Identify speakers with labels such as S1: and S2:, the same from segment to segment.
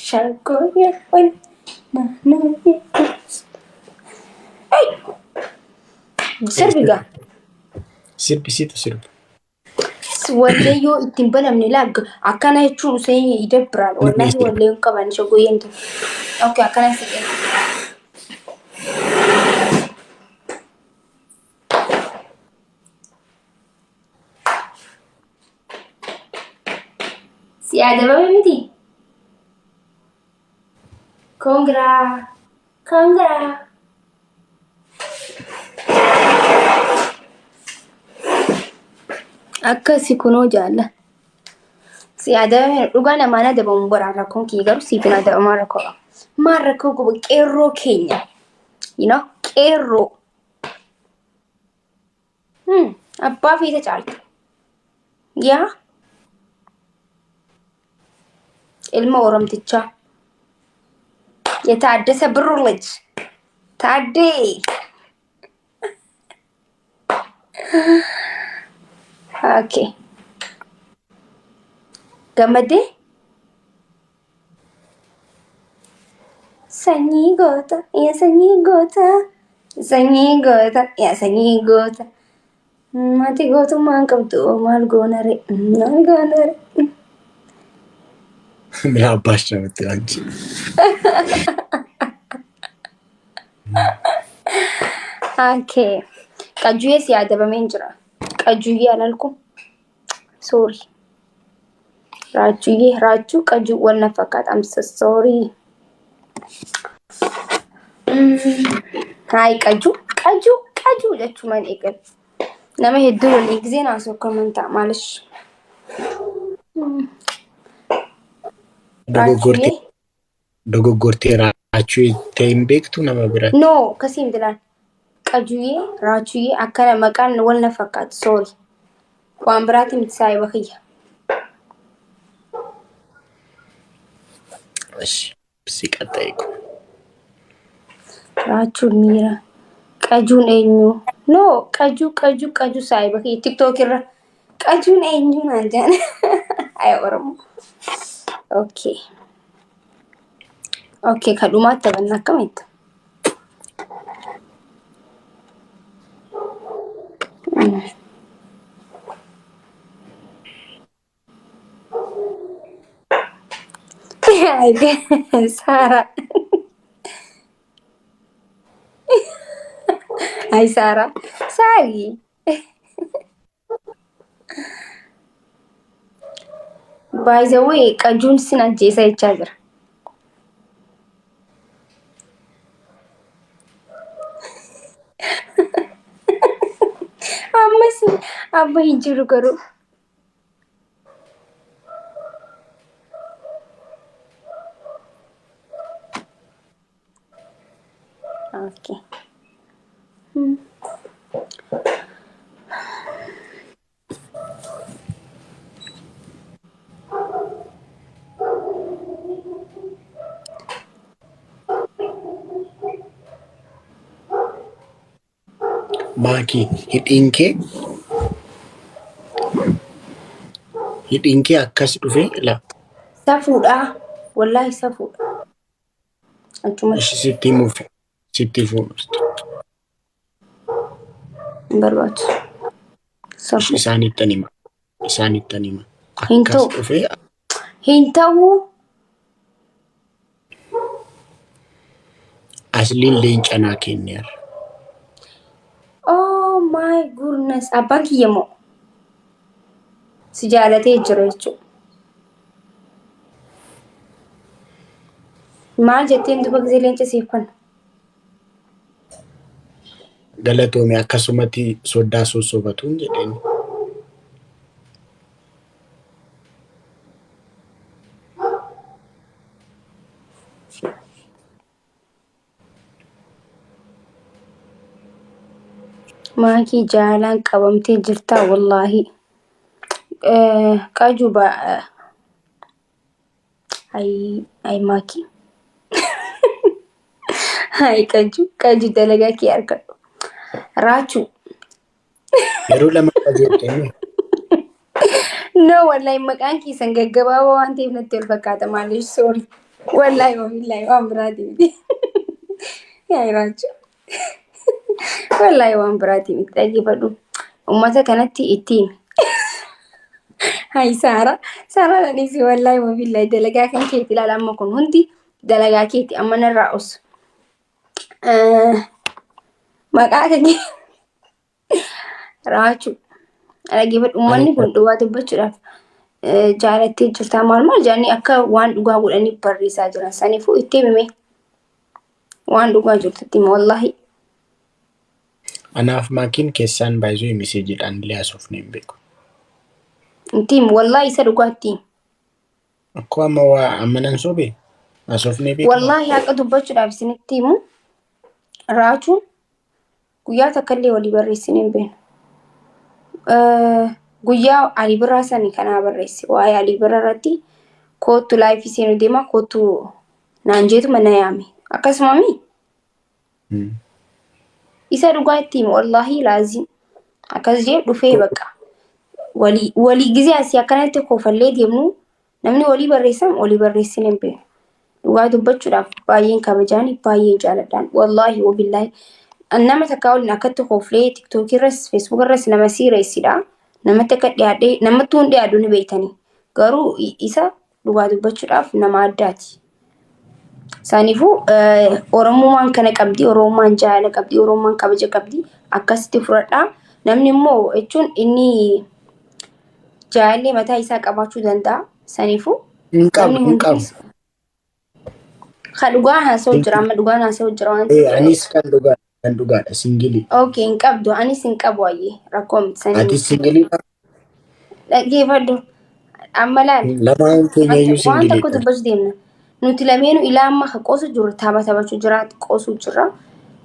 S1: Shaggooyyee ol naannoo. Ay! Sirbi gaa.
S2: Sirbi situ sirba.
S1: Wallee yoo ittiin banamne laagga akkana jechuun useen idabbiraal. Wallaahi wallee hin qaban shaggooyyeen tun. Okay, akkana siqee. Si adabame miti? Congra. Congra. Akkasi kunoo jaalla. Si adabame dhugaa namaan adabamu baraan rakkoon kiyya garuu siif hin adabamaa rakkoo qaba. Maal rakkoo qaba qeerroo keenya. You know, qeerroo. Abbaa feete caalta. Yaa ilma Oromtichaa. የታደሰ ብሩ ልጅ ታዴ። Okay, gammaddee sanyii goota yaa sanyii goota sanyii goota yaa sanyii goota. Ati gootummaa hin qabdu, maal goonare, maal goonare.
S2: ምን አባሽ ነው የምትይው አንቺ?
S1: Okay. Qajuyyee si adabameen jira. Qajuyyee alalku. Sorry. Raachuyyee raachuu qajuu wal na fakkaata. I'm so sorry. Hayi qajuu qajuu qajuu jechuun eegale. Nama hedduu waliin gisee naasoo akkaman ta'a maalish.
S2: Dogoggortee
S1: Raachuyyee.
S2: Dogoggortee raachuu ta'e hin beektu nama biratti.
S1: No, akkasii miti laal. Qajuyyee raachuyyee akkana maqaan wal na fakkaatu, sorry. Waan biraati miti saayiba kiyya.
S2: Ishi si qaxxa'e kun.
S1: Raachuun miira. Qajuun eenyu? No, qajuu qajuu qajuu saayiba kiyya TikTok irra. Qajuun eenyu naan jedhan. Ay Oromoo. Okay. Okay, kan dhumaatti taphanna akkamitti? Saaraa. Ay Saaraa. Saarii. By the way, qajuun sin ajjeesa jechaa jira. Ammas amma hin jiru garuu. Okay.
S2: Maakii hidhiin kee akkas dhufe la.
S1: Safuudha. Wallaahi safuudha. Achumatti
S2: Ishi sitti himuuf sitti himuuf.
S1: Hin barbaachisu.
S2: Ishi
S1: Safuu.
S2: isaanittan hima. Isaanittan hima.
S1: Hin
S2: Akkas
S1: ta'u.
S2: dhufe.
S1: Hin ta'uu.
S2: Asliin leenca naa kenneera.
S1: Oh my goodness. Abbaan kiyya moo? Si jaalatee jira jechuudha. Maal jetteen duba gisee leenca siif kenna?
S2: Galatoome, akkasumatti soddaa sossobatuun jedheen.
S1: Maakii jaalaan qabamtee jirtaa wallaahi. Qaju ba ay ay maakii. Ay qaju qaju dalagaa kee argadhu. Raachuu.
S2: Yeroo lama qajeeltanii.
S1: No, wallahi maqaan keessan gaggabaabaa waan ta'eef natti ol fakkaata, maaliif, sorry. Wallaahi wabillaahi waan biraatii miti. Yaa Raachuu. Wallaahi waan biraatii miti dhaggeeffadhu. Uummata kanatti itti himi. Hayi Saara. Saara dhiisi wallaahi wabillaahi dalagaa kan keeti ilaala amma kun hundi dalagaa keeti amma narraa osu. Maqaa kan kee Raachuu. Dhaggeeffadhu uummanni kun dhugaa dubbachuudhaaf jaalattee jirtaa maal maal jedhanii akka waan dhugaa godhanii barreessaa jiran saniifuu itti himime waan dhugaa jirtu itti hime wallaahi.
S2: Anaaf maakiin keessaan baay'isuu miseejiidhaan illee haasofnee hin beeku.
S1: Itti himi wallaahi isa dhugaa itti himi.
S2: Akkoo amma waa amma nan sobe haasofnee beekna.
S1: Wallaahi haqa dubbachuudhaaf isinitti himu Raachuun guyyaa takka illee walii barreessinee hin beeknu. Guyyaa Alii Birraa sani kanaa barreesse. Waa'ee Alii Birraa irratti koottu live seenu deema koottu naan jeetuma na yaame. Akkasuma mi? Isa dhugaa itti himi wallaahi laazim. Akkas jee dhufee bakka. Walii walii gizee asii akkanatti kofallee deemnu namni walii barreessan walii barreessine hin beeknu. Dhugaa dubbachuudhaaf baay'een kabajaani baay'een jaaladhaan. Wallaahi wabillaahi. Nama takkaa waliin akkatti koflee tiktookii irras feesbuuk irras nama siireessidha. Namatti akka dhiyaadhee namatti hin dhiyaadhu ni beektanii. Garuu isa dhugaa dubbachuudhaaf nama addaati. Saniifuu Oromummaan kana qabdi, Oromummaan jaalala qabdi, Oromummaan kabaja qabdi. Akkasitti fudhadhaa. Namni immoo jechuun inni jaalallee mataa isaa qabaachuu danda'a. Saniifuu
S2: Hin qabu
S1: namni
S2: hin qabu.
S1: hundi kan dhugaa haasa'u jira amma dhugaan haasa'u jira waan
S2: Eh,
S1: ta'eef.
S2: anis kan dhugaa kan dhugaadha singilii.
S1: Okay, hin qabdu. Anis hin qabu ayyee rakkoo miti sanii
S2: Atis
S1: miti.
S2: singiliidha.
S1: Dhaggeeffadhu. Amma laal.
S2: Lamaan keenya iyyuu
S1: Waan tokko
S2: singiliidha.
S1: dubbachuu deemna. Nuti lameenu ilaa amma ka qoosu jirru tapha taphachuu jira qoosuu jirra.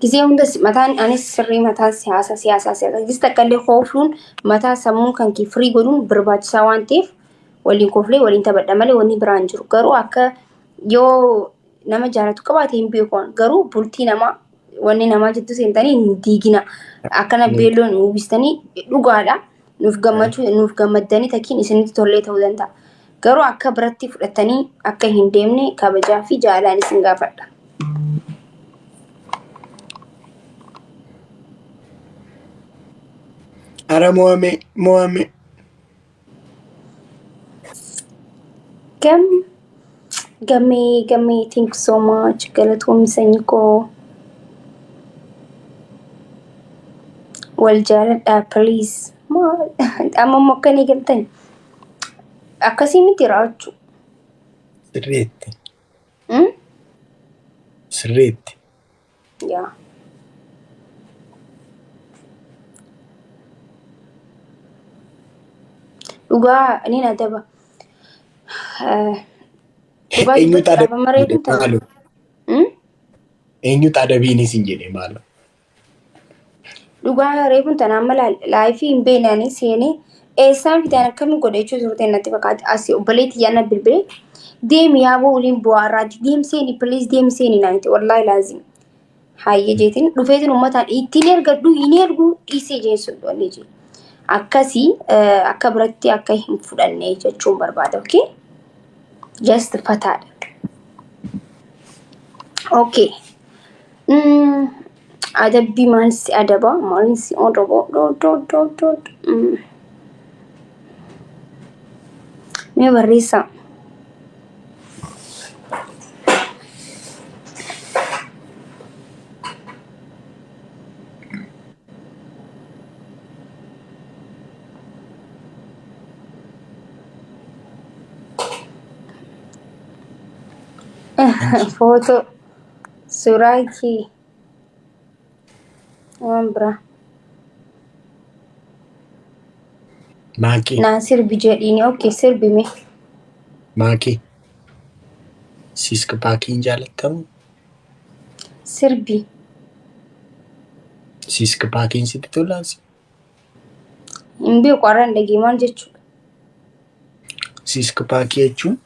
S1: Gizee hunda mataan anis sirrii mataan siyaasa siyaasaa siyaasa. Gizee takka illee koofluun mataa sammuu kan kee firii godhuun barbaachisaa waan ta'eef waliin kooflee waliin taphadha malee wanni biraan jiru. Garuu akka yoo nama jaalatu qabaate hin beeku. Garuu bultii namaa wanni namaa jettu seentanii hin diigina. Akkana beelloon uwwistanii dhugaadha. Nuuf gammachuu nuuf gammaddanii takkiin isinitti tollee ta'uu danda'a. Garuu akka biratti fudhatanii akka hin deemne kabajaa fi jaalalaan isin gaafadha.
S2: Ara mo'ame mo'ame.
S1: Gam gammee gammee thank you so much galatoomii sanyii koo wal jaaladhaa please. Maal amma immoo akka ni galtan akkasii miti raachuu.
S2: Sirriitti sirriitti.
S1: Yaa. Dhugaa ni adaba. Dhugaa
S2: Eenyutu
S1: dubbachuudhaaf amma
S2: adabiin
S1: reefuun
S2: jedhe
S1: tana.
S2: maalo? Eenyutu adabiinis hin jedhe maalo?
S1: Dhugaa reefuun tana amma live hin beekne seenee eessaan fidaan akkamiin godhe jechuu turte natti fakkaate. Asii obboleetti yaana bilbilee deemi yaaboo waliin bu'aa irraati deemi seeni please deemi seeni naan jette wallaahi laazim. Hayyee jeetiin dhufeetiin uummataan ittiin ergadhu hin ergu dhiisee jeen sun dhoonne jee. Akkasii akka biratti akka hin fudhanne jechuun barbaada. Okay? Just fataadha. Okay. Adabbii maal si adaba? Maal si adaba? Do do do do. Mee barreessaa. Footoo suuraa kee waan biraa.
S2: Maakii
S1: Naan sirbi jedhiini. Okay, sirbi mee.
S2: maakii six packiin jaalattamu?
S1: Sirbi.
S2: Six packiin sitti tolaas?
S1: Hin beeku har'aan dhagee maal jechuudha.
S2: Six packii jechuun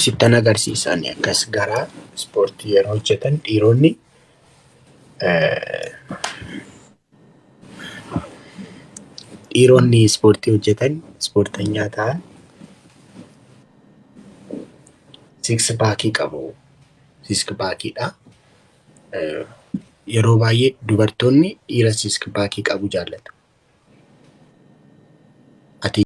S2: sittan agarsiisan akkas garaa ispoortii yeroo hojjetan dhiironni dhiironni ispoortii hojjetan ispoortanyaa ta'an Six packii qabu. Six packiidha. Yeroo baay'ee dubartoonni dhiira six packii qabu jaallatu.